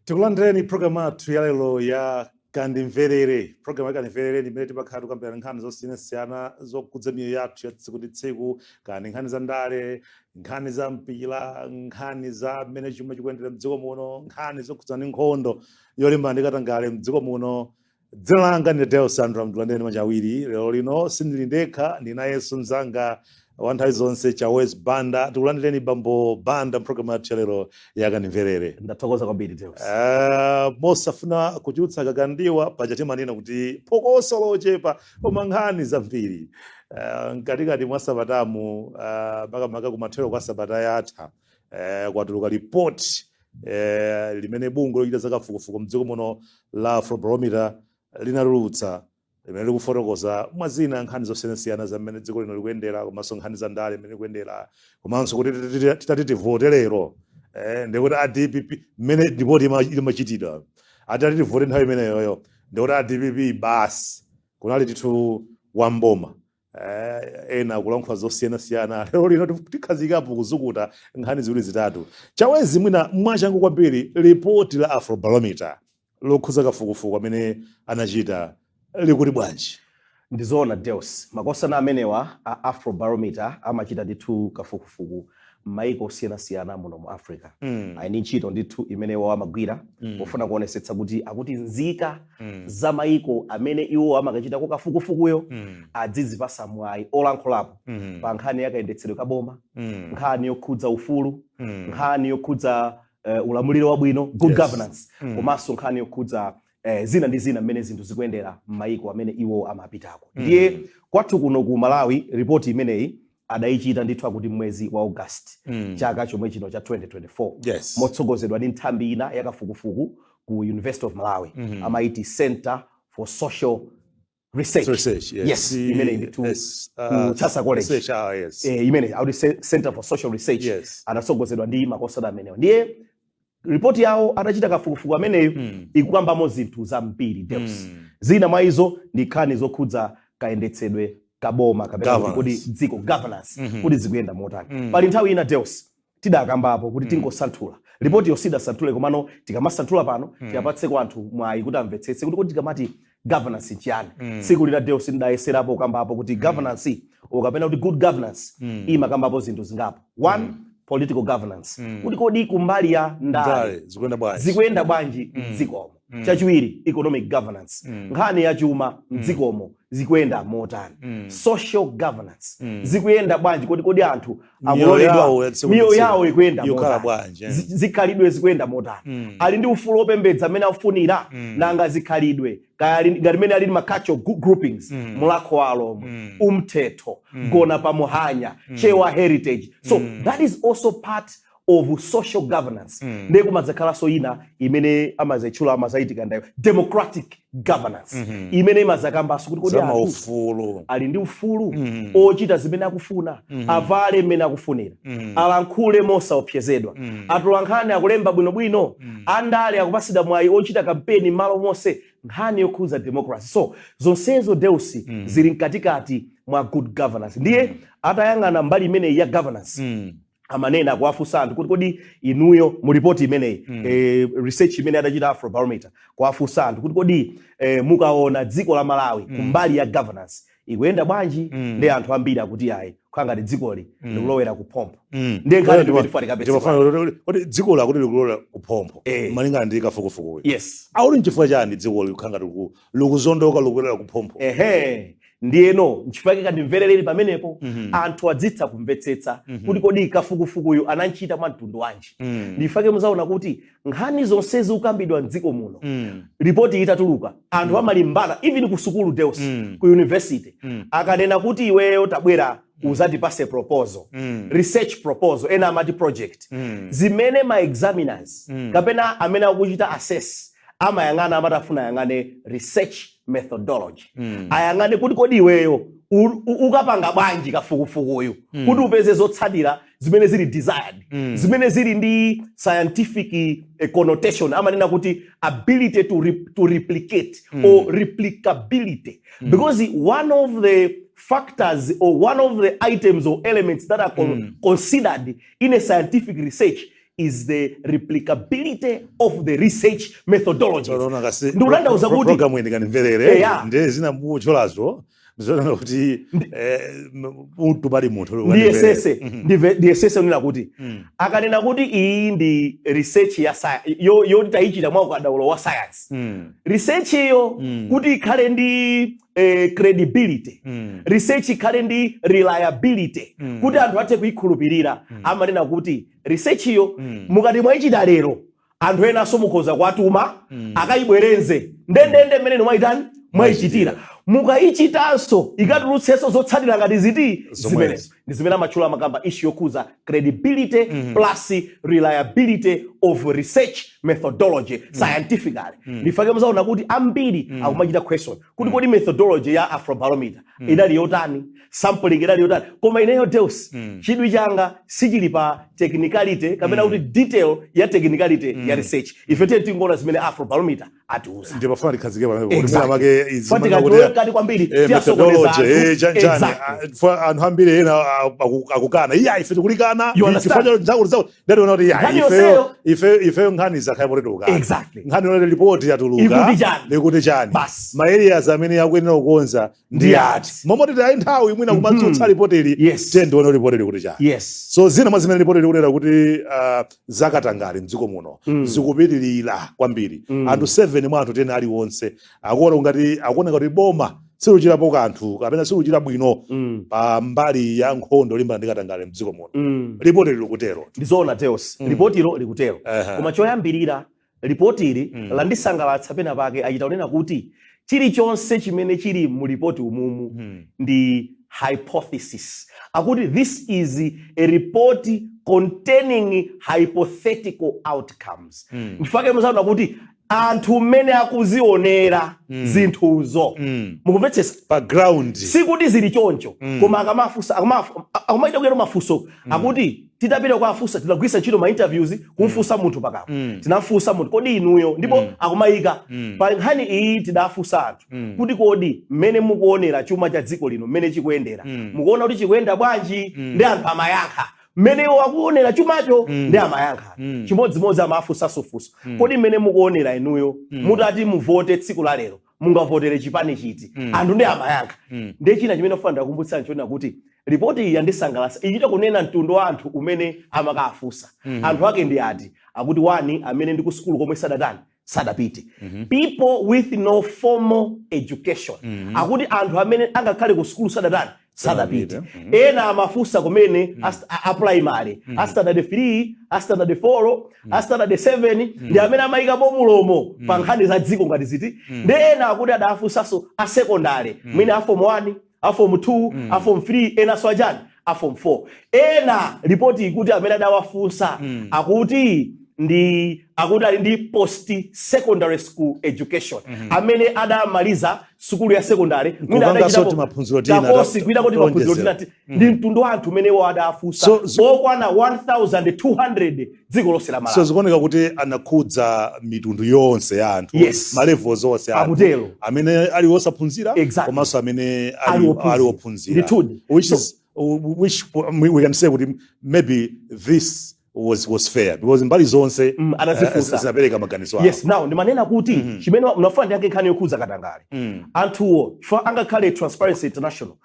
Tikulandireni programu yathu ya lero ya Kandimverere. Programu ya Kandimverere ndi imene timakhala tikukambirana nkhani zosiyanasiyana zokhudza miyoyo yathu ya tsiku ndi tsiku, kaya nkhani za ndale, nkhani za mpira, nkhani za mmene chuma chikuyendera mdziko muno, nkhani zokhudzana ndi nkhondo yolimbana ndi katangale mdziko muno. Dzina langa ndi Deo Sandra Mdulandeni manja awiri. Lero lino sindili ndekha, ndinayenso mzanga wa nthawi zonse, Chawezi Banda. Tikulandireni, Bambo Banda, mpulogalamu yathu ya lero ya Kandimverere. Ndathokoza kwambiri, Deus. Mosafuna kuchulutsa kakandiwa, paja timanena kuti phokoso lochepa koma nkhani zambiri. Mkatikati mwa sabatamu, makamaka kumathero kwa sabata yatha, kwatuluka ripoti limene bungwe lochita zakafukufuku mdziko muno la Afrobarometer linatulutsa, limene likufotokoza mwazina nkhani zosiyanasiyana za mmene dziko lino likuyendera, komanso nkhani za ndale mmene likuyendera, komanso kuti titati tivote lero, ndikuti a DPP, mmene ripoti imachitidwa, atati tivote nthawi imeneyoyo, ndikuti a DPP basi kunali tithu wamboma. Ena akulankhula zosiyanasiyana. Lero lino tikhazikapo kuzukuta nkhani ziwiri zitatu. Chawezi, mwina mwachangu kwambiri, ripoti la Afrobarometer lokhuza kafukufuku amene anachita likuti bwanji? Ndizoona, Deus. Makosana amenewa a Afrobarometer amachita ndithu kafukufuku m'mayiko osiyanasiyana muno mu Africa. Ali ndi ntchito ndithu imene iwo amagwira pofuna kuonesetsa kuti akuti nzika za mayiko amene iwo amakachitako kafukufukuyo adzizipasa mwayi olankhulapo pa nkhani ya kayendetsedwe ka boma, nkhani yokhudza ufulu, nkhani yokhudza ulamuliro wabwino, good governance, komanso nkhani yokhudza zina ndi zina mmene zinthu zikuyendera m'mayiko amene iwo amapitako. Ndiye kwathu kuno ku Malawi, ripoti imeneyi adayichita ndithu akuti mwezi wa August chaka chomwe chino cha 2024, motsogozedwa ndi nthambi ina yakafukufuku ku University of Malawi, amaiti Center for Social Research. Research, yes. Yes, imene ndithu ku Chancellor College. Research, ah, yes. Imene akuti Center for Social Research, adatsogozedwa ndi makosana amenewa. Ndiye ripoti yawo, atachita kafukufuku ameneyo, ikukambamo zinthu zambiri, Deus. Zina mwa izo ndi nkhani zokhudza kayendetsedwe kaboma kapena kuti kodi Governance. dziko, governance, kuti zikuyenda motani. Pali nthawi ina, Deus, tidakambapo kuti tingosanthula ripoti yosidasanthule, komano tikamasanthula pano tiyapatseko anthu mwayi kuti amvetsetse kuti kodi tikamati governance nchiyani. Tsiku lina, Deus, ndidayeserapo kukambapo kuti governance kapena kuti good governance imakambapo zinthu zingapo. One, political governance, kuti kodi kumbali ya ndale Ndale zikuyenda bwanji? Zikuyenda bwanji mdzikomo? Chachiwiri, economic governance, nkhani ya chuma mdzikomo zikuyenda motani? Social governance zikuyenda bwanji? Kodi anthu Miyoyo akuloledwa yawo ya tsiku ndi miyoyo tsiku yawo ikuyenda yokhala motani? bwanji, eh? Zikhalidwe zikuyenda motani? Ali ndi ufulu wopembedza amene afunira? Nanga zikhalidwe kaya ngati mene ali ndi ma cultural groupings, Mulhako wa Alhomwe, umthetho, gona pamuhanya, Chewa heritage, so that is also part of social governance. Ndiye kumadzakhalanso ina imene amazayitchula, amazayitika ndayo democratic governance, imene imazakambanso kuti kodi za anthu maufulu ali ndi ufulu ochita zimene akufuna, avale mmene akufunira, alankhule mosaopsezedwa, atolankhani akulemba bwinobwino, andale akupasidwa mwayi ochita kampeni m'malo monse, nkhani yokhudza democracy. So zonsezo, Deus, zili mkatikati mwa good governance. Ndiye atayang'ana mbali imeneyi ya governance, amanena kuwafunsa anthu kuti kodi inuyo mu ripoti imeneyi, research imene adachita Afrobarometer, kuwafunsa anthu kuti kodi mukaona dziko la Malawi kumbali ya governance ikuyenda bwanji? Ndi anthu ambiri akuti ayi, kukhala ngati dzikoli likulowera kuphompho. Ndiye nkhani ndimene Ndimafuna kuti dziko lakuti likulowera kuphompho malingana ndi kafukufukuyu. Akuti nchifukwa chani dziko likukhala ngati likuzondoka, likulowera kuphompho? Ehe, ndiyeno nchifukwa chake kandimverereni pamenepo, anthu adzitha kumvetsetsa kuti kodi kafukufukuyu ananchita mwa mtundu wanji. Ndifake muzaona kuti nkhani zonse zikukambidwa mdziko muno, ripoti itatuluka, anthu amalimbana. Even ku sukulu, Deus, ku university, akanena kuti iweyo tabwera uzatipase proposal, research proposal, ena amati project, zimene ma examiners kapena amene akuchita assess amayang'ana, amati afuna ayang'ane research methodology, ayang'ane kuti kodi iweyo ukapanga bwanji kafukufukuyu kuti upeze zotsatira zimene zili desired, zimene zili ndi scientific connotation. Amanena kuti ability to replicate or replicability, because one of the factors or one of the items or elements that are considered in a scientific research is is the replicability of the research methodologies. Tsono kasi Ndikutanthauza kuti program iyi ndikanimverere. Eya. Ndiye zina mutchulazo zoona kuti munthu pali munthu Ndiyesese ndiyesese kunena kuti akanena kuti iyi ndi research ya yoti tayichita mwa ukadaulo wa science, research iyo kuti ikhale ndi credibility, research ikhale ndi reliability, kuti anthu athe kuyikhulupirira, amanena kuti research iyo mukati mwayichita lero, anthu enanso mukhoza kuwatuma akayibwerenze ndendende mmene mwaitani, mwayichitira. Mukayichitanso ikatulutsenso zotsatira ngati ziti? Zomwezo. Zimenezo ndi zimene amatchula, amakamba issue yokhuza credibility plus reliability of research methodology scientifically. Ndifake muzaona kuti ambiri akumachita question kuti kodi methodology ya Afrobarometer idali yotani, sampling idali yotani? Koma ineyo, Deus, chidwi changa sichili pa technicality kapena kuti detail ya technicality ya research. Ife tiye tingoona zimene Afrobarometer atiuza. Ndimafuna tikhazike pamenepo kuti Exactly. mwina make izi Fatika kati kwambiri tiyasokoneza methodology anthu. chanchani. Exactly. Anthu ambiri ena akukana, iya, ife tikulikana You understand? chifukwa chakuti zakuti. Ndationa kuti iya, Nkhani ifeyo yonseyo. ifeyo nkhani zakhala poti tikukana. Nkhani yonse ripoti yatuluka, Ikuti chani? Ikuti chani? Basi. Ma areas amene akuyenera kukonza ndi Ndi ati? ati? Momwe titi ayi nthawi mwina kumatsutsa ripoti ili, tiye ndione ripoti likuti chani. So zina mwa zimene ripoti likunena kuti zakatangale mdziko muno zikupitirira kwambiri. Anthu 7 mwa anthu 10 aliwonse akuona ngati, akuona ngati boma siluchitapo kanthu kapena siluchita bwino pa mbali ya nkhondo limbana ndi katangale mdziko muno. Ripoti likutero. Ndizoona, Deus, ripotilo likutero. Koma choyambirira, ripotili landisangalatsa pena pake. Achita kunena kuti chilichonse chimene chili mu ripoti umumu ndi hypothesis. Akuti this is a report containing hypothetical outcomes. Ndifake muzaona kuti anthu mmene akuzionera zinthuzo, mukumvetsetsa? Pa ground. Sikuti zili choncho, koma akamafunsa, akumaita kuyera mafunso, akuti titapita kuafunsa, tinagwiritsa ntchito ma interviews kumfunsa munthu pakamwa. Tinafunsa munthu, kodi inuyo, ndipo akumayika pa nkhani iyi, tidafunsa anthu kuti kodi mmene mukuonera chuma cha dziko lino mmene chikuyendera, mukuona kuti chikuyenda bwanji? Ndi anthu amayankha mmene iwo akuonera chumacho. Ndi amayankha chimodzimodzi, amafunsanso funso, kodi mmene mukuonera inuyo, mutati muvote tsiku la lero, mungavotere chipani chiti? Anthu ndi amayankha. Ndiye china chimene ofuna ndakumbutsa nchonena kuti ripoti iyi yandisangalatsa, ichita kunena mtundu wa anthu umene amakafunsa. Anthu ake ndi ati? Akuti one, amene ndi ku sukulu komwe sadatani, sadapite, people with no formal education. Akuti anthu amene angakhale ku sukulu sadatani, sadapite. Ena amafunsa kumene a primary, a standard 3, a standard 4, a standard 7, ndi amene amayikapo mulomo pa nkhani za dziko ngati ziti. Ndi ena akuti adafunsanso a secondary, mwina a form 1, a form 2, a form 3, enanso achani, a form 4. Ena ripoti ikuti amene adawafunsa akuti ndi, akuti ali ndi post secondary school education, amene adamaliza sukulu ya secondary, mwina Kupanganso adachitapo timaphunziro tina kakosi kwina kuti maphunziro towonjezera. tina ndi mtundu wa anthu umenewo adafunsa okwana 1200 dziko lonse la So Malawi. zikuoneka kuti anakhudza mitundu yonse ya anthu, ma levels onse a anthu. Akutero. Amene ali osaphunzira komanso amene Ali ophunzira. ali ophunzira. Ndithudi. Which is which we can say kuti maybe this was fair because mbali zonse anazifunsa. zinapereka maganizo awo. Yes. Now ndimanena kuti chimene mnafuna ndiyankhe nkhani yokhudza katangale, anthuwo chifukwa angakhale Transparency International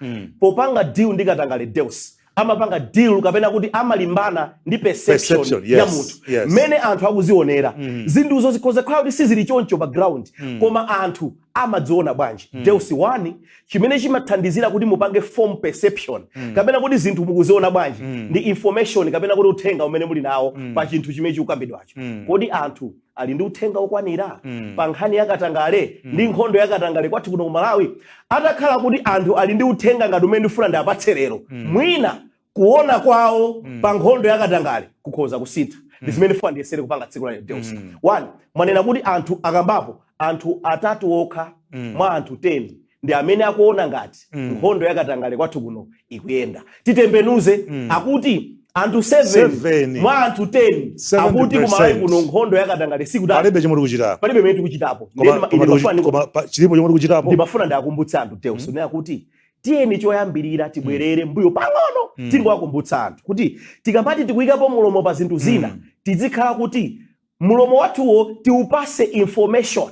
popanga deal ndi katangale, Deus, amapanga deal kapena kuti amalimbana ndi perception, Perception, ya munthu, mmene anthu akuzionera zinthuzo. Zikhoza kukhala kuti sizili choncho pa ground, koma anthu amadziona bwanji? Deus, 1, chimene chimathandizira kuti mupange form perception kapena kuti zinthu mukuziona bwanji ndi information kapena kuti uthenga umene muli nawo pa chinthu chimene chikukambidwacho. Kodi anthu ali ndi uthenga okwanira pa nkhani ya katangale ndi nkhondo ya katangale kwathu kuno ku Malawi? Atakhala kuti anthu ali ndi uthenga ngati umene ndifuna ndiapatse lero, mwina kuona kwawo pa nkhondo ya katangale kukhoza kusintha. Ndi zimene ndifuna ndiyesere kupanga tsiku la lero, Deus. One, mwanena kuti anthu akambapo, anthu atatu okha mwa anthu 10 ndi amene akuona ngati nkhondo ya katangale kwathu kuno ikuyenda. Titembenuze, akuti anthu 7 Seven. mwa anthu 10 akuti kumalawi 70%. kuno nkhondo ya katangale sikutali. Palibe chomwe tikuchitapo. Palibe imene tikuchitapo. Koma Ndiye ndimafuna koma chilipo chomwe tikuchitapo. Ndimafuna ndiakumbutse anthu, Deus, mm. kuti tiyeni choyambirira tibwerere mbuyo pang'ono, tingowakumbutsa anthu kuti tikamati tikuyikapo mulomo pa zinthu zina. Tizikhala kuti mulomo wathuwo tiupase information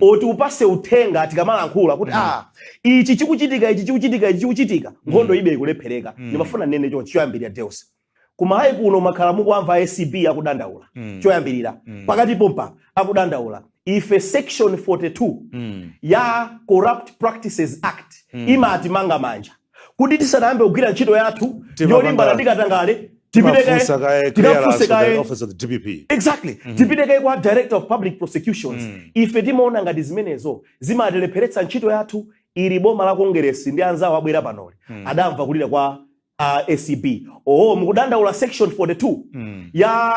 o tiupase uthenga tikamalankhula kuti ah, ichi chikuchitika, ichi chikuchitika, ichi chikuchitika, nkhondo ibe ikulephereka. Ndimafuna nene chonchi choyambirira, Deus, kuMalawi kuno makhala mukuamva ACB akudandaula. Choyambirira, pakati pompa akudandaula ife section 42 ya Corrupt Practices Act imatimanga manja kuti tisanayambe kugwira ntchito yathu yolimbana ndi katangale, tipite timafunsa kaye tikafunse clearance to the kaye office of the DPP. Exactly, tipite kaye kwa Director of Public Prosecutions. Ife timaona ngati zimenezo zimatilepheretsa ntchito yathu. Ili boma la Kongeresi ndi anzawo abwera panoli adamva kulira kwa ACB: "Oh, mukudandaula section 42 ya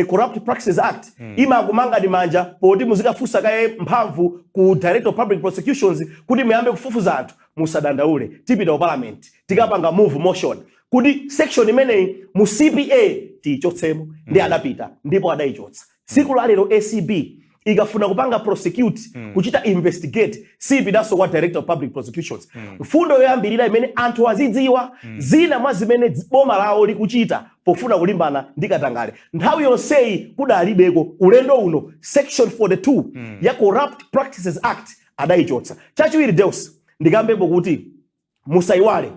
Corrupt Practices Act imakumanga ndi manja poti muzikafunsa kaye mphamvu ku Director of Public Prosecutions kuti muyambe kufufuza anthu. Musadandaule, tipita ku Parliament, tikapanga move motion kuti section imeneyi mu CPA tiyichotsemo." Ndi adapita ndipo adayichotsa. Tsiku la lero ACB ikafuna kupanga prosecute, kuchita investigate, sipitanso kwa Director of Public Prosecutions. Mfundo yoyambirira imene anthu azidziwa, zina mwa zimene boma lawo likuchita pofuna kulimbana ndi katangale, nthawi yonseyi kudalibeko. Ulendo uno section 42 ya Corrupt Practices Act adayichotsa. Chachiwiri, Deus, ndikambepo kuti musayiwale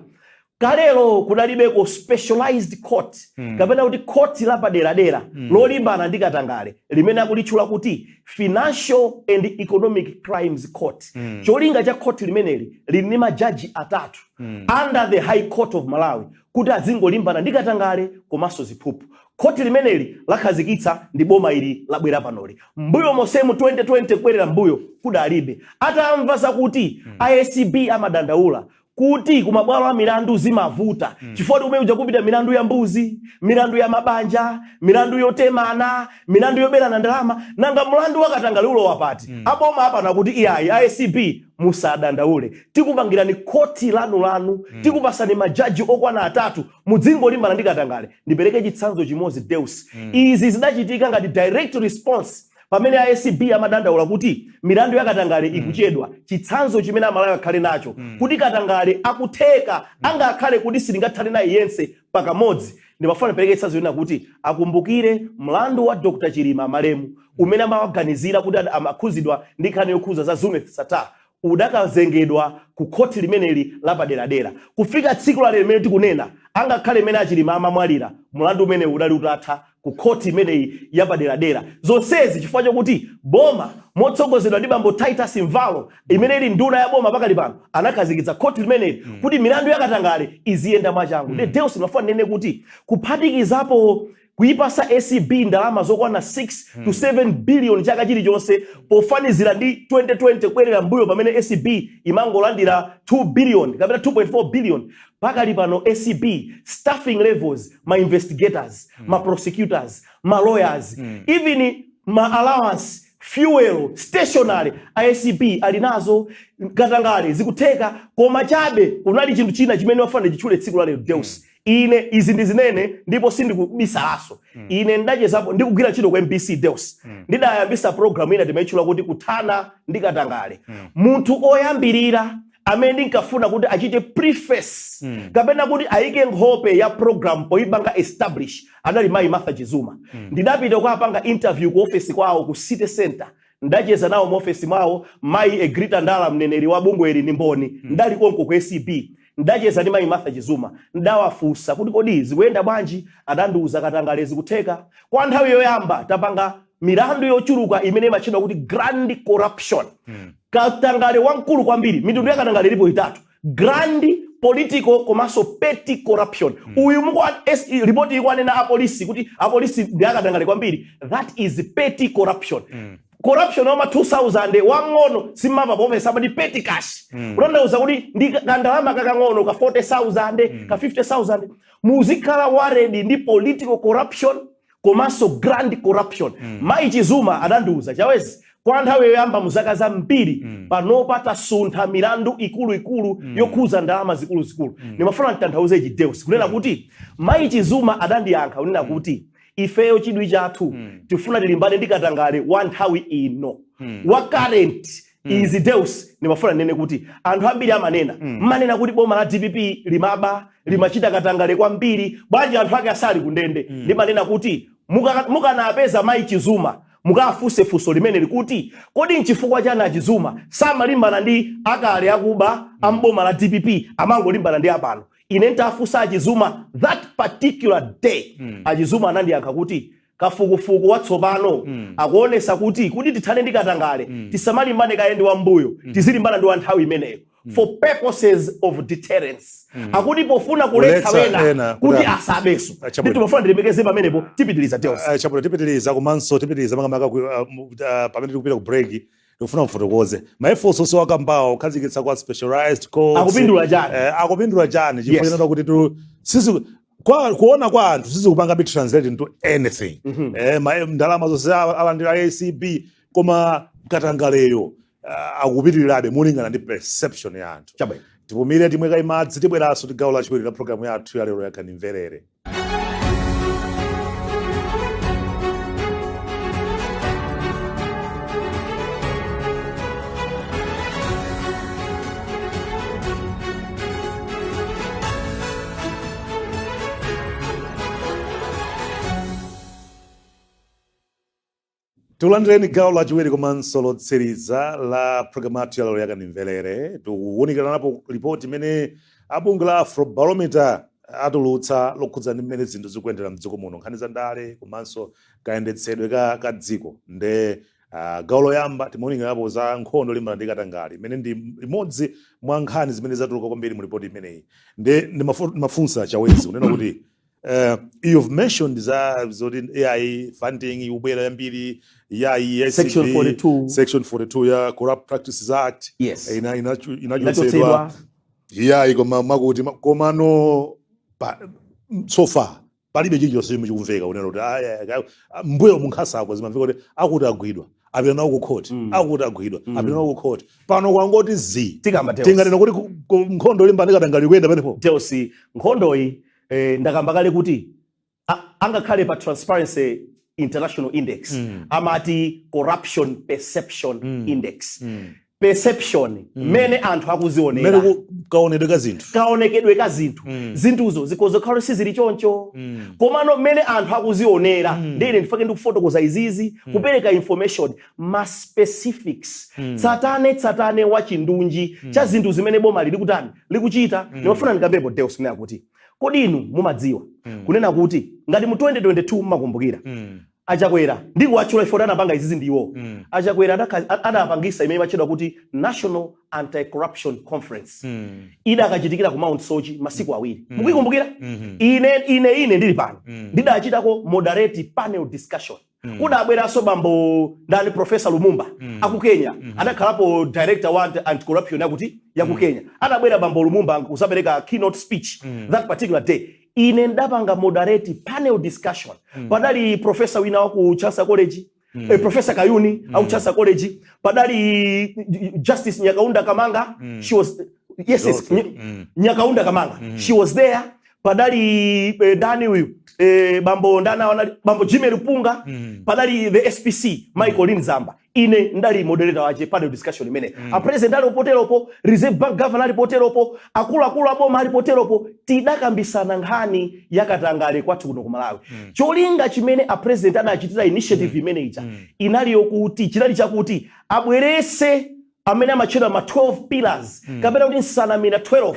kalelo kudalibeko specialized court kapena kuti court lapaderadera lolimbana ndi katangale limene akulitchula kuti Financial and Economic Crimes Court. Cholinga cha court limeneli lili ndi majaji atatu under the High Court of Malawi kuti azingolimbana ndi katangale komanso ziphuphu. Khoti limeneli lakhazikitsa ndi boma ili labwera panoli. Mbuyo mosemu 2020 kubwerera mbuyo kudalibe. Atamva zakuti ACB amadandaula kuti kumabwalo a milandu zimavuta chifukwa kumene kuja kupita milandu ya mbuzi, milandu ya mabanja, milandu yotemana, milandu yoberana ndalama, nanga mlandu wakatangale ulowa pati? Aboma apana kuti, "Iyayi, ACB, musadandaule, tikupangirani khoti lanulanu, tikupasani majaji okwana atatu, mudzingolimbana ndi katangale." Ndipereke chitsanzo chimodzi, Deus. Izi zidachitika ngati direct response pamene ACB amadandaula kuti milandu ya katangale ikuchedwa. Chitsanzo chimene Amalawi akhale nacho kuti katangale akutheka, angakhale kuti sitingathane naye yense pakamodzi, ndimafuna ndipereke chitsanzo china kuti akumbukire mlandu wa Dr Chilima malemu umene amawaganizira kuti amakhuzidwa ndi nkhani yokhuza za Zuneth Sattar, udakazengedwa ku khoti limeneli lapaderadera. Kufika tsiku la lero limene tikunena, angakhale imene aChilima amamwalira, mlandu umene udali utatha ku khoti imeneyi yapaderadera. Zonsezi chifukwa chokuti boma motsogozedwa ndi bambo Titus Mvalo, imene ili nduna ya boma pakali pano, anakhazikitsa khoti limeneli kuti milandu yakatangale iziyenda mwachangu. Deus, ndimafuna ndinene kuti kuphatikizapo kuyipasa ACB ndalama zokwana 6 to 7 billion chaka chilichonse, pofanizira ndi 2020 kubwerera mbuyo pamene ACB imangolandira 2 billion kapena 2.4 billion, pakali pano ACB staffing levels, ma investigators, ma prosecutors, ma lawyers, even ma allowance, fuel, stationary, ACB ali nazo. Katangale zikutheka. Koma chabe kunali chinthu china chimene wafana chitchule tsiku la lero, Deus. Ine izi ndizinene ndipo sindikubisalaso. Ine ndachezapo ndikugwira ntchito ku MBC, Deus. Ndidayambisa program ina timayitchula kuti Kuthana ndi Katangale. Munthu oyambirira amene ndinkafuna kuti achite preface kapena kuti ayike nkhope ya program poyipanga establish anali mayi Martha Chizuma. Ndidapita kukapanga interview ku ofesi kwawo ku City Center. Ndacheza nawo mu ofesi mwawo. Mayi Egrita Ndala, mneneri wa bungwe ili, ndi mboni. Ndali konko ku ACB, ndacheza ndi mayi Martha Chizuma. Ndawafunsa kuti kodi zikuyenda bwanji? Adandiuza katangale zikutheka. Kwa nthawi yoyamba tapanga milandu yochuluka imene imatchedwa kuti grand corruption, katangale wamkulu kwambiri. Mitundu ya katangale ilipo itatu: grand, political komanso petty corruption. Uyu ripoti ikwanena apolisi kuti apolisi ndi akatangale kwambiri, that is petty corruption. Corruption wama 2000 wang'ono simamva popesa amati petty cash, kutanthauza kuti ndi kandalama kakang'ono ka 40,000, ka 50,000. Muzikhala worried ndi political corruption komanso grand corruption. Mayi Chizuma adandiuza, "Chawezi, kwa nthawi yoyamba mu zaka zambiri panopa tasuntha milandu ikuluikulu yokhuza ndalama zikuluzikulu." Ndimafuna nditanthauze ichi, Deus, kunena kuti mayi Chizuma adandiyankha kunena kuti ifeyo chidwi chathu tifuna tilimbane ndi katangale wa nthawi ino, wa current. Izi, Deus, ndimafuna ndinene kuti anthu ambiri amanena, mmanena kuti boma la DPP limaba, limachita katangale kwambiri, bwanji anthu ake asali kundende? Ndimanena kuti Mukanapeza mayi Chizuma, mukafunse funso limene likuti, kodi nchifukwa chani aChizuma samalimbana ndi akale akuba amboma la DPP, amangolimbana ndi apano? Ine ntafunsa aChizuma that particular day, aChizuma anandiyankha kuti kafukufuku watsopano akuonesa kuti tithane ndi katangale, tisamalimbane kaye ndi wambuyo, tizilimbana ndi wa nthawi imeneyo for purposes of deterrence. Akuti pofuna kuletsa Kuletsa wena ena kuti kuti asabenso. Chabwino. Ndi timafuna ndilemekeze pamenepo, tipitiliza, Deus. Chabwino, tipitiliza, komanso tipitiliza makamaka pamene tikupita ku break. Ndikufuna mfotokoze ma efforts onse wakambawo kukhazikitsa kwa specialized courts Akupindula chani? Akupindula chani? Chifukwa chinena kuti tu sisi kuona kwa anthu sizikupanga be translate into anything. Ndalama zonse alandira ACB, koma katangaleyo akupitirirabe molingana ndi perception ya anthu. Chabwino. Tipumire, timwe kaye madzi, tibweranso ndi gawo lachiwiri la programu yathu ya lero ya Kandimverere. Tikulandireni gawo lachiwiri komanso lotsiriza la programu yathu ya lero ya Kandimverere. Tikuwunikiranapo ripoti imene abungwe la Afrobarometer atulutsa lokhudza ndi mmene zinthu zikuyendera mdziko muno, nkhani za ndale komanso kayendetsedwe ka dziko. Nde gawo loyamba timawunikirapo za nkhondo yolimbana ndi katangale, imene ndi imodzi mwa nkhani zimene zatuluka kwambiri mu ripoti imeneyi. Nde ndimafunsa Chawezi kunena kuti you've mentioned za zoti AI funding ikubwera yambiri yayi ACB, Section 42. Section 42 ya Corrupt Practices Act inachotsedwa. Inachotsedwa. Iyayi, koma makuti komano so far palibe chilichonse chimwe chikumveka kunena kuti aya, mbuyo munkhasako zimamveka kuti akuti agwidwa, apita nawo ku court, akuti agwidwa, apita nawo ku court. Pano kwangoti zi. Tikamba, Deus. Tinganena kuti nkhondo yolimbana ndi katangale ikuyenda pamenepo? Deus, nkhondoyi ndakamba kale kuti angakhale pa Transparency International Index, amati Corruption Perception Index, perception mmene anthu akuzionera, mmene kaonedwe ka zinthu, kaonekedwe ka zinthu. Zinthuzo zikhoza kukhala sizili choncho, komano mmene anthu akuzionera. Ndi ine ndifake ndikufotokoza izizi, kupereka information, ma specifics, tsatane tsatane wa chindunji cha zinthu zimene boma lili kutani, likuchita. Ndimafuna ndikambepo, Deus, kunena kuti kodi inu mumadziwa kunena kuti ngati mu 2022 mmakumbukira, aChakwera, ndikuwatchula ifo anapanga izizi ndiwo aChakwera, adapangisa imene imatchedwa kuti National Anti-Corruption Conference, idakachitikira ku Mount Soche masiku 2. Mukuyikumbukira? Ine ndili pano ndidachitako moderate panel discussion. Kudabweranso bambo ndani, Professor Lumumba aku Kenya, adakhalapo director wa anti-corruption yakuti yaku Kenya. Adabwera bambo Lumumba kuzapereka keynote speech that particular day. Ine ndapanga moderate panel discussion. Padali professor wina wa ku Chancellor College, Professor Kayuni aku Chancellor College, padali Justice Nyakaunda Kamanga, she was, yes, Nyakaunda Kamanga, she was there. Padali ndani uyu, bambo ndana wanali bambo Jimmy Lupunga, padali the SPC Michael Linzamba. Ine ndali moderator wache panel discussion imene. A president ali poteropo, Reserve Bank governor ali poteropo, akuluakulu aboma ali poteropo. Tidakambisana nkhani yakatangale kwathu kuno ku Malawi. Cholinga chimene a president adachitira initiative imene ija inali yokuti, chinali chakuti abwerese amene amatchedwa ma 12 pillars, kapena kuti nsanamira 12,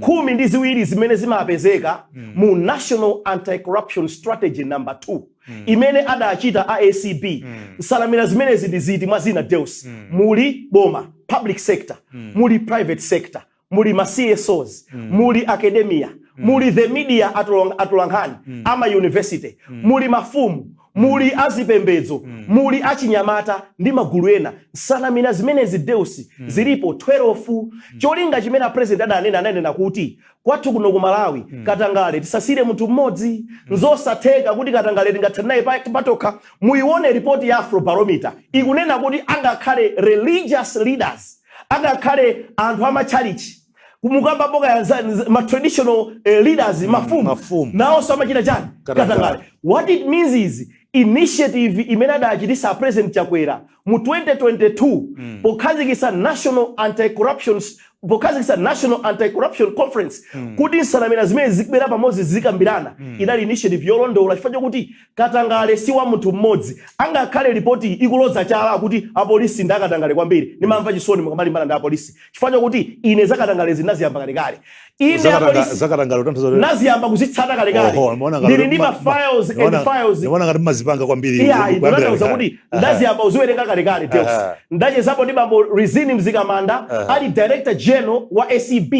12 zimene zimapezeka mu National Anti-Corruption Strategy number 2 imene adachita ACB. Nsanamira zimenezi ndi ziti? Mwa zina, Deus, muli boma, public sector, muli private sector, muli ma CSOs, muli academia, muli the media, atolankhani ama university, muli mafumu, muli azipembedzo, muli achinyamata ndi magulu ena. Nsanamira zimenezi, Deus, zilipo 12. Cholinga chimene a president adanena, ananena kuti kwathu kuno ku Malawi katangale tisasire munthu mmodzi. Nzosatheka kuti katangale tingathane naye patokha. Muione ripoti ya Afrobarometer ikunena kuti angakhale religious leaders, angakhale anthu amatchalichi, mukamba boka ya ma traditional leaders, mafumu, Mafumu. nawonso amachita chani? Katangale. Katangale. What it means is initiative imene adachitisa President Chakwera mu 2022 pokhazikitsa National Anti-Corruption Pokhazikitsa National Anti-Corruption Conference kuti nsanamira zimene zikubwera pamodzi zikambirana, idali initiative yolondola, chifukwa chokuti katangale si wa munthu mmodzi. Angakhale ripoti ikuloza chala kuti apolisi ndi akatangale kwambiri, ndimamva chisoni mukamalimbana ndi apolisi, chifukwa chokuti ine zakatangale zinaziyamba kalekale. Ine apolisi Zakatangale utanthauza kuti naziyamba kuzitsata kalekale. Oho, nimaona ngati Ndili ndi ma files and files. Nimaona ngati mmazipanga kwambiri Iya, kuyambira ndinatauza kalekale. kuti ndaziyamba uziwerenga kalekale, Deus. Ndachezapo ndi bambo Rizine Mzikamanda ali Director General wa ACB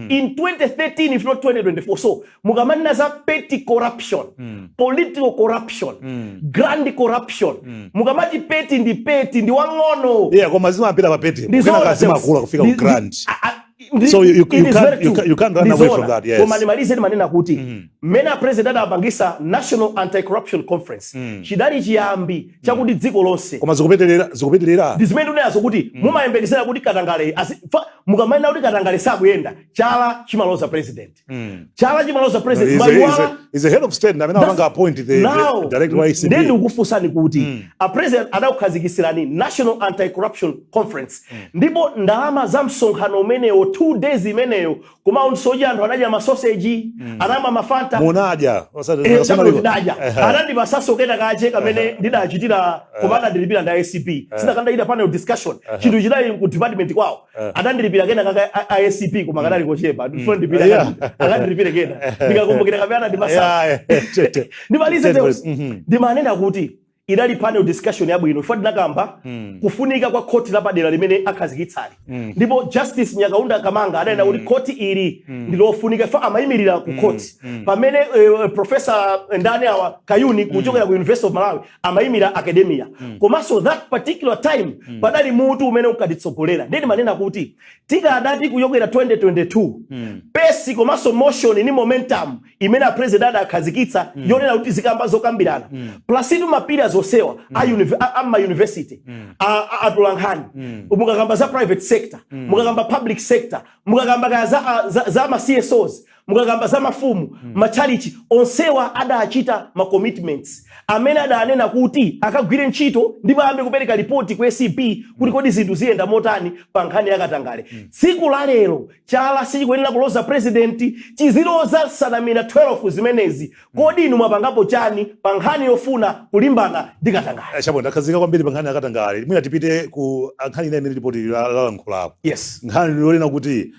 in 2013, if not 2024. So mukamanena za petty corruption, political corruption, grand corruption, mukamati petty, ndi petty, ndi wang'ono. Yeah, koma zimapita pa petty. Ndizoona, Kenaka Deus. zimakula kufika ku grand. A So it you is can't very true. you can't run away from Ndizoona. that, yes. Koma ndimalize, ndimanena kuti mmene a President adapangisa National Anti-Corruption Conference, chidali chiyambi chakuti dziko lonse Koma zikupitirira, zikupitirira. Ndi zimene ndikunenazo kuti mumayembekezera kuti katangale mukamanena kuti katangale sakuyenda, chala chimaloza President, chala chimaloza President. Mwayiwala. Is a head of state amene amapanga appoint Now, the director wa ACB. Ndiye ndikukufunsani kuti a President adakukhazikisirani National Anti-Corruption Conference, ndipo ndalama za msonkhano umenewo, 2 days imeneyo, kumaunsoji anthu anadya masoseji, anamwa mafanta. Munadya? Chabwino, ndidadya. Anandipasanso kena kache kamene ndidachitira, koma anandilipira nda ACB. Sinakandachita panel discussion, chinthu chidali ku department kwawo. Anandilipira kena kaka a ACB, koma kanali kochepa. Ndifuna ndipira akandilipire kena, ndikakumbukira kamene anandipasa. Yeah. Ndimalize. Deus, ndimanena kuti idali panel discussion yabwino, ifo tinakamba kufunika kwa khoti lapadera limene akhazikitsali, ndipo Justice Nyakaunda Kamanga adanena kuti khoti ili ndi lofunika, ifo amayimirira ku khoti, pamene Professor ndani awa, Kayuni, kuchokera ku University of Malawi, amayimira academia. Komanso that particular time padali mutu umene unkatitsogolera. Ndiye ndimanena kuti tikadati kuchokera 2022, pace komanso motion ni momentum imene a President adakhazikitsa yonena kuti zikamba zokambirana, plus itu ma pillars onsewa a ma university, atolankhani, mukakamba za private sector, mukakamba public sector, mukakamba kaya za ma CSOs, mukakamba za mafumu, machalichi, onsewa adachita ma commitments amene adanena kuti akagwire ntchito ndipo ayambe kupereka ripoti ku ACB kuti kodi zinthu ziyenda motani pa nkhani yakatangale. Tsiku la lero chala sichikuyenera kuloza President, chiziloza nsanamira 12 zimenezi. Kodi inu mwapangapo chani pa nkhani yofuna kulimbana ndi katangale? Chabwino, ndakhazika kwambiri pa nkhani yakatangale. Mwina tipite ku nkhani ina imene ripoti lalankhulapo, nkhani yonena kuti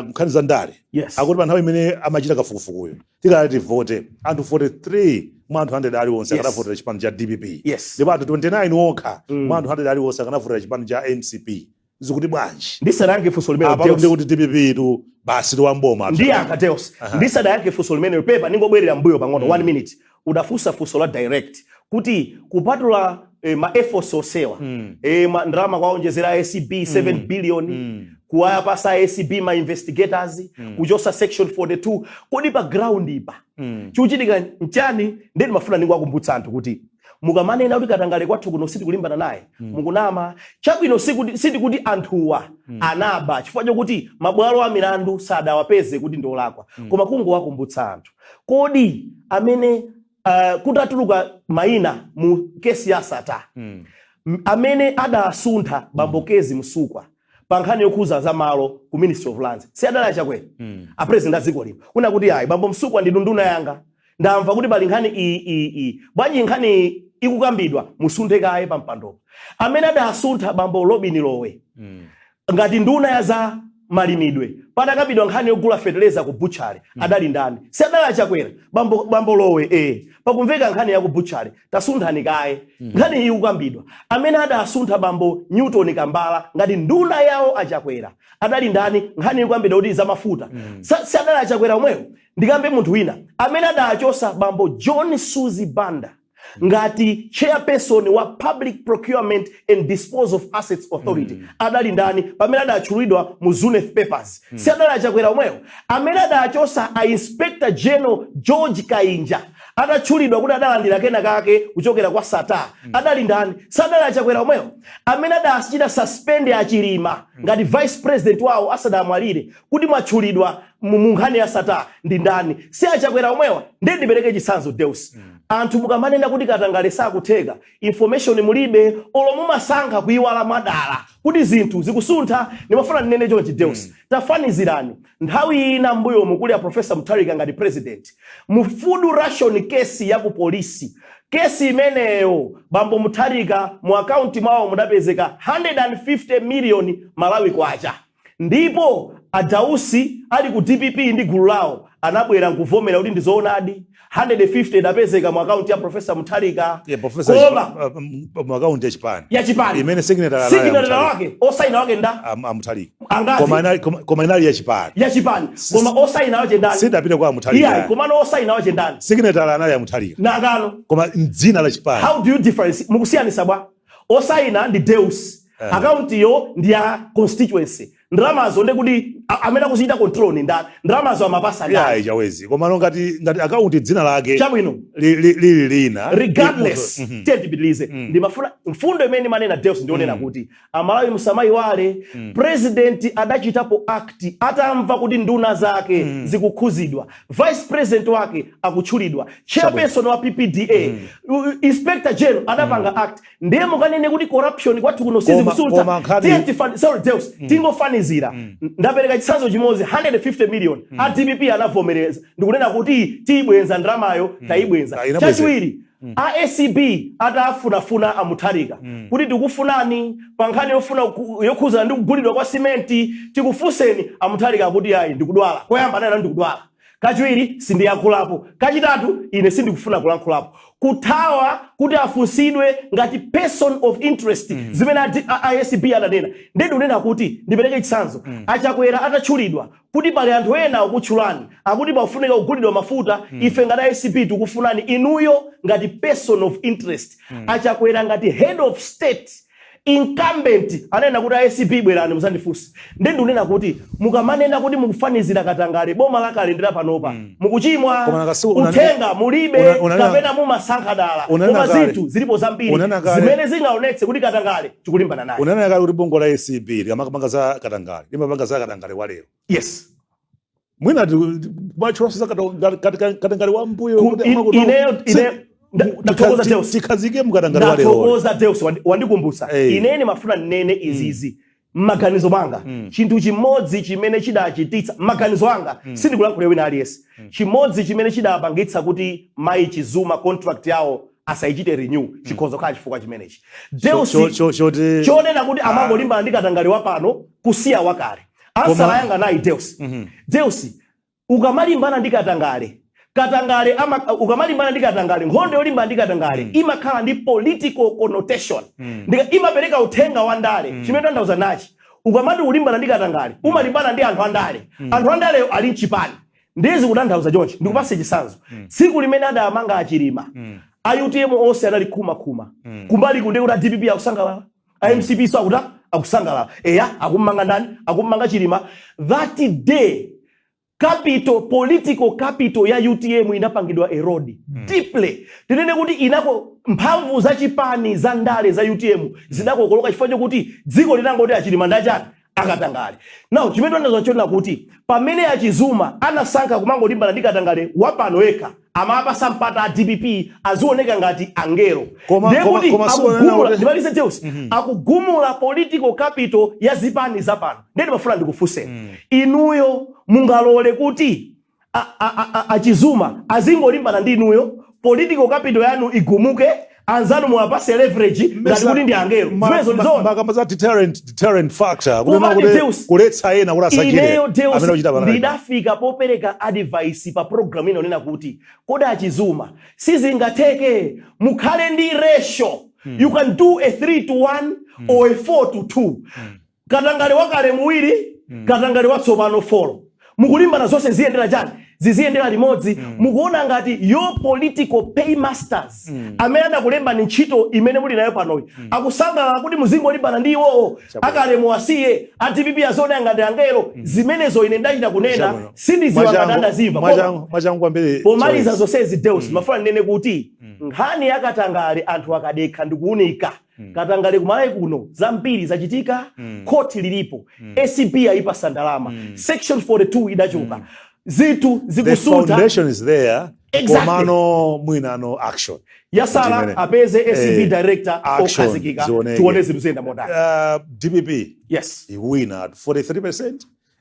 nkhani za ndale. Akuti pa nthawi imene amachita kafukufukuyo, tikati tivote, anthu 43 mwa anthu 100 aliwonse akanavotera chipani cha DPP, ndipo anthu 29 okha mwa anthu 100 aliwonse akanavotera chipani cha MCP. Zikuti bwanji? Ndisadayankhe funso limene, Apapo Deus. ndi kuti DPP tu basi tiwamboma. Ndiyankha, Deus. Ndisadayankhe funso limene, pepa, ningobwerera mbuyo pang'ono, one minute. Udafunsa funso la direct kuti kupatula ma efforts onsewa, ndalama kwaonjezera ACB 7 billion, kuwapasa ACB ma investigators, kuchosa section 42, kodi pa ground ipa chikuchitika nchani? Ndiye ndimafuna ndingowakumbutsa anthu kuti mukamanena kuti katangale kwathu kuno sitikulimbana naye, mukunama. Chabwino, sitikuti anthuwa anaba, chifukwa chokuti mabwalo a milandu sadawapeze kuti ndiolakwa. Koma kungowakumbutsa anthu, kodi amene kutatuluka mayina mu kesi ya Sata, amene adasuntha bambo Kezzie Msukwa pa nkhani yokhuza za malo ku Ministry of Lands si adali aChakwera, a President a dziko lino, kuna kuti, "Ayi, bambo Msukwa ndi nduna yanga, ndamva kuti pali nkhani iyi, iyi, iyi. Bwanji nkhani iyi ikukambidwa, musunthe kaye pa mpandopo?" Amene adasuntha bambo Robin Lowe ngati nduna ya za malimidwe patakambidwa nkhani yogula feteleza ku butchery adali ndani? Si adali aChakwera? Bambo Lowe, pakumveka nkhani ya ku butchery, tasunthani kaye, nkhani iyi ikukambidwa." Amene adasuntha bambo Newton Kambala ngati nduna yawo aChakwera adali ndani nkhani ikukambidwa kuti zamafuta? Si adali aChakwera omweyo? Ndikambe munthu wina amene adachosa bambo John Suzi Banda ngati chairperson wa Public Procurement and Disposal of Assets Authority adali ndani pamene adatchulidwa mu Zuneth Papers? Si adali aChakwera omweyo? Amene adachosa a Inspector General George Kainja atatchulidwa kuti adalandira kena kake kuchokera kwa Sata adali ndani? Si adali aChakwera omweyo? Amene adachita suspend aChilima ngati vice president wawo asadamwalire kuti mwatchulidwa Mu nkhani ya Sattar ndi ndani? Si aChakwera omwewa? Ndiye ndipereke chitsanzo, Deus. Anthu mukamanena kuti katangale sakutheka, information mulibe, olo mumasankha kuiwala mwadala kuti zinthu zikusuntha. Ndimafuna ndinene chonchi, Deus. Tafanizirani nthawi ina mbuyomu kuli a Professor Mutharika ngati president, mu food ration case ya ku polisi, case imeneyo, bambo Mutharika mu akaunti mwawo mudapezeka 150 million Malawi kwacha, ndipo aDausi ali ku DPP ndi gulu lawo anabwera nkuvomera kuti ndizoonadi, 150 idapezeka mu akaunti ya Professor Mutharika. Yeah, Professor. Koma mu akaunti ya chipani ya chipani imene signatory anali signatory a Mutharika. wake, osaina wake nda A Mutharika. Angati? Koma inali ya chipani. Ya chipani, koma osaina wake ndani? Sidapite kwa Mutharika. Iyayi, komano osaina wake ndani? Signatory anali a Mutharika. Nakano. Koma mdzina la chipani. How do you difference? Mukusiyanisa bwa? Osaina ndi Deus, akauntiyo ndi ya constituency, ndalamazo ndekuti amene akuzichita control ni ndani? Ndalamazo amapasa ndani? Yayi, Chawezi, koma no ngati akaunti dzina lake Chabwino. lili lina. Regardless, tiye tipitilize. Ndimafuna mfundo imene imanena, Deus, ndionena kuti Amalawi musamayiwale, president adachitapo act atamva kuti nduna zake zikukhuzidwa, vice president wake akutchulidwa, chairperson wa PPDA, inspector general adapanga act. Ndiye mukanene kuti corruption kwathu kuno sizikusuntha? Koma Tiye sorry Deus, tingofanizira. Ndapereka chitsanzo chimodzi, 150 million, a DPP anavomereza ndikunena kuti tiyibwenza ndalamayo, tayibwenza. Ah, inabwezera. Chachiwiri, a ACB atafunafuna aMutharika kuti tikufunani pa nkhani yofuna yokhuzana ndi kugulidwa kwa simenti, tikufunseni, aMutharika akuti ayi, ndikudwala. Koyamba anena ndikudwala, kachiwiri sindiyankhulapo, kachitatu ine sindikufuna kulankhulapo, kuthawa kuti afunsidwe ngati person of interest, zimene a ACB adanena. Ndiye ndikunena kuti ndipereke chitsanzo, aChakwera atatchulidwa kuti pali anthu ena akutchulani, akuti pafunika kugulidwa mafuta, ife ngati ACB tikufunani inuyo ngati person of interest, aChakwera ngati head of state incumbent anena kuti ACB bwerani muzandifunse. Ndiye ndikunena kuti mukamanena kuti mukufanizira katangale boma lakale ndi lapanopa, mukuchimwa. Koma Uthenga mulibe kapena mumasankha dala. Unanena Koma kale. zinthu zilipo zambiri Unanena kale. zimene zingaonetse kuti katangale tikulimbana naye. Unanena kale kuti bungwe la ACB likamapanga za katangale, limapanga za katangale wa lero. Yes. Mwina kumatchulanso za katangale wa mbuyo kuti Ineyo ndathokoza, Deus. Tikhazike mukatangale wa lero. Ndathokoza, Deus, wandikumbutsa. Inene ndimafuna nnene izizi m'maganizo mwanga, chinthu chimodzi chimene chidachititsa, m'maganizo anga, sindikulankhula wina aliyense, chimodzi chimene chidapangitsa kuti mayi Chizuma contract yawo asayichite renew, chikhoza kukhala chifukwa chimenechi, Deus. Choti Chonena kuti amangolimbana ndi katangale wa pano kusiya wakale. Answer yanga nayi, Deus. Deus, ukamalimbana ndi katangale, katangale ama, ukamalimbana ndi katangale, nkhondo yolimbana ndi katangale imakhala ndi political connotation. Imapereka uthenga wa ndale. Chimene tanthauza nachi, ukamati ulimbana ndi katangale, umalimbana ndi anthu andale. Anthu andaleyo ali mchipani. Ndiye zikutanthauza chonchi, ndikupase chitsanzo. Tsiku limene adamanga aChilima, a UTM onse anali khumakhuma. Kumbali kunde kuti a DPP akusangalala, a MCP so akuta akusangalala, eya, akummanga ndani? Akummanga Chilima. That day capital, political capital ya UTM inapangidwa erode deeply. Tinene kuti inako mphamvu za chipani za ndale za UTM zidakokoloka chifukwa chokuti dziko linangoti aChilima ndachani? Akatangale. Now chimene tanazo nchonena kuti pamene aChizuma anasankha kumangolimbana ndi katangale wapano yekha, amapasa mpata a DPP azioneka ngati angelo. Ndiye kuti Koma akugumula, ndimalize Deus, akugumula political capital ya zipani zapano. Ndiye ndimafuna ndikufunseni, inuyo mungalole kuti aChizuma azingolimbana ndi inuyo, political capital yanu igumuke, anzanu muwapase leverage ngati kuti ndi angelo? Zimenezo ndizoona? Makamba za deterrent factor, kunena Komati kuti Deus, kuletsa ena kuti asachite ineyo Deus, amene akuchita panali. Ndidafika popereka advice pa program ino, nena kuti kodi aChizuma sizingatheke mukhale ndi ratio? You can do a 3 to 1 or a 4 to 2, katangale wakale muwiri, katangale watsopano 4, mukulimbana zonse ziyendera chani? Ziziyendera limodzi. Mukuona ngati your political paymasters amene adakulembani ntchito imene muli nayo panoyi akusangalala kuti muzingolimbana ndi iwowo, akale muwasiye, a DPP aziona ngati angelo? Zimenezo ine ndachita kunena, Chabwino. sindiziwa ngati andazimva. Koma Mwachangu kwambiri. Pomaliza Choice. zonsezi, Deus, mafuna ndinene kuti nkhani yakatangale anthu akadekha ndikuunika. Katangale kumalawi kuno zambiri zachitika. Khoti lilipo, ACB ayipasa ndalama, section 42 idachoka, zinthu The zikusuntha. foundation is there. Exactly. Komano mwina no action. Yasala apeze ACB director action okhazikika, zioneke. tione zinthu ziyenda motani. DPP ikuwina at 43%,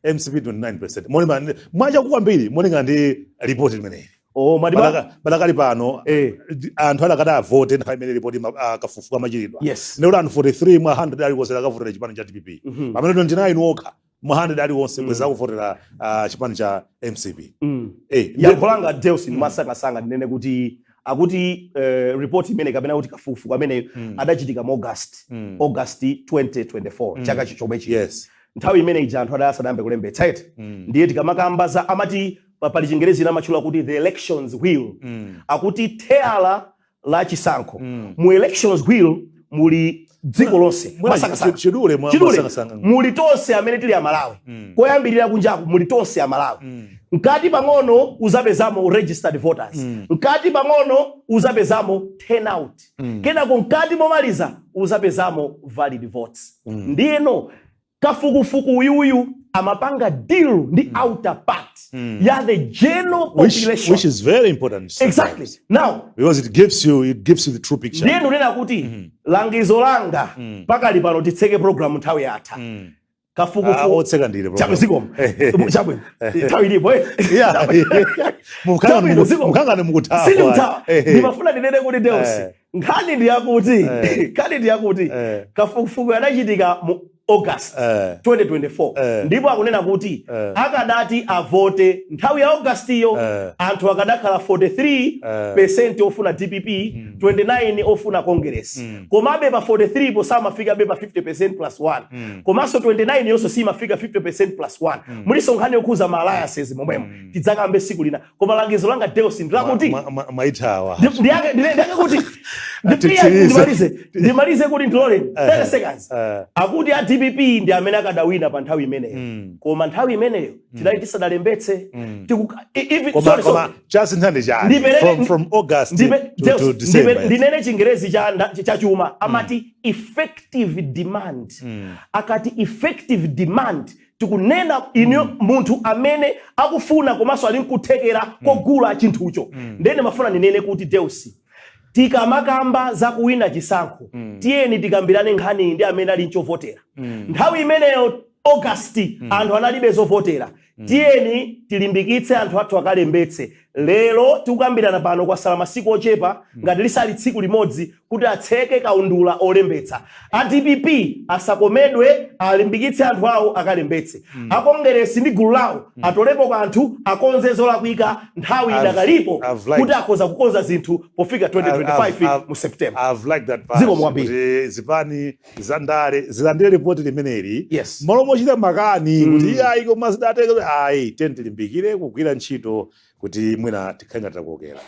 MCP 29%, molingana mwachaku kwambiri molingana ndi ripoti limeneli. Oh, madiba. Padakali pano anthu adakati avote nthawi imene ripoti kafukufuku amachitidwa, ndikuti anthu 43 mwa 100 aliwonse akavotera chipani cha DPP, pamene 29 okha mwa 100 aliwonse bweza akuvotera chipani cha MCP. Yankho langa, Deus, ndimasangasanga ndinene kuti akuti report imene kapena kuti kafukufuku amene adachitika mu August, August 2024, chaka chomwe chino. Nthawi imene ija anthu adasanayambe kulembetsa eti. Ndiye tikamakamba za amati pali Chingerezi amatchula kuti the elections wheel, akuti theyala la chisankho. Mu elections wheel muli dziko lonse. Mwina Masangasanga. chidule Chidule. mwasangasanga. Muli tonse amene tili Amalawi. Koyambirira kunjaku muli tonse Amalawi. Mkati pang'ono uzapezamo registered voters. Mkati pang'ono uzapezamo turnout. Kenako mkati momaliza uzapezamo valid votes. Ndiyeno kafukufuku uyuyu amapanga deal ndi outer part ya the general population. Which is very important sometimes. Exactly. Now because it gives you the true picture. Ndiye ndinena kuti langizo langa pakali pano, titseke program, nthawi yatha. Kafukufuku Otseka ndile. Chabwino, zikomo. Chabwino, nthawi ilipo, eh? Yeah. Chabwino, zikomo. Mukangane mukuthawa. Sindikuthawa. Ndimafuna ndinene kuti, Deus, nkhani ndi yakuti kafukufuku adachitika mu August 2024, ndipo akunena kuti akadati avote nthawi ya Augustiyo, anthu akadakhala 43 percent ofuna DPP, 29 ofuna Congress. Komabe pa 43 po samafikabe pa 50% plus 1, komanso 29 yonso simafika 50% plus 1. Muliso nkhani yokhuza ma alliances momwemo, tidzakambe siku lina. Koma langizo langa, Deus, ndilakuti Mwaithawa. Ndiyake kuti Titsirize. ndimalize kuti ndilole 30 seconds. Akuti a DPP ndi amene akadawina pa nthawi imeneyo, koma nthawi imeneyo tidali tisadalembetse. Koma Sorry, sorry. Koma chasintha ndi chani from August Deus, to December? Ndinene Chingerezi cha chuma, amati effective demand. Akati effective demand, tikunena inu munthu amene akufuna komanso ali nkuthekera kogula chinthucho. Ndene mafuna ndinene kuti, Deus, tikamakamba za kuwina chisankho, tiyeni tikambirane nkhani ndi amene ali nchovotera. Nthawi imeneyo August anthu analibe zovotera. Tiyeni tilimbikitse anthu athu akalembetse. Lero tikukambirana pano, kwasala masiku ochepa, ngati lisali tsiku limodzi, kuti atseke kaundula olembetsa. A DPP asakomedwe, alimbikitse anthu awo akalembetse. Akongeresi ndi gulu lawo atolepo kanthu, akonze zolakwika nthawi idakalipo, kuti akhoza kukonza zinthu pofika 2025 mu September. I've liked that part. Zikomo kwambiri. Kuti zipani zandale zilandire ripoti limeneli malo mochita makani kuti iyayi, koma zidateka ayi, tiyeni tilimbikire kugwira ntchito kuti mwina tikhale ngati takokera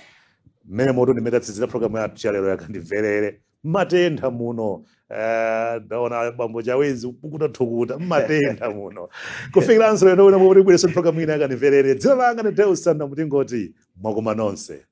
mmene moto. Ndimene tatsizira programu yathu ya lero yakandimverere. Mmatentha muno. Ndaona bambo Chawezi kupukuta thukuta, mmatentha muno. Kufikiranso lero wina moti bwereso programu ina yakandimverere, dzina langa ndi Deus Sanda, mutingoti mwakoma nonse.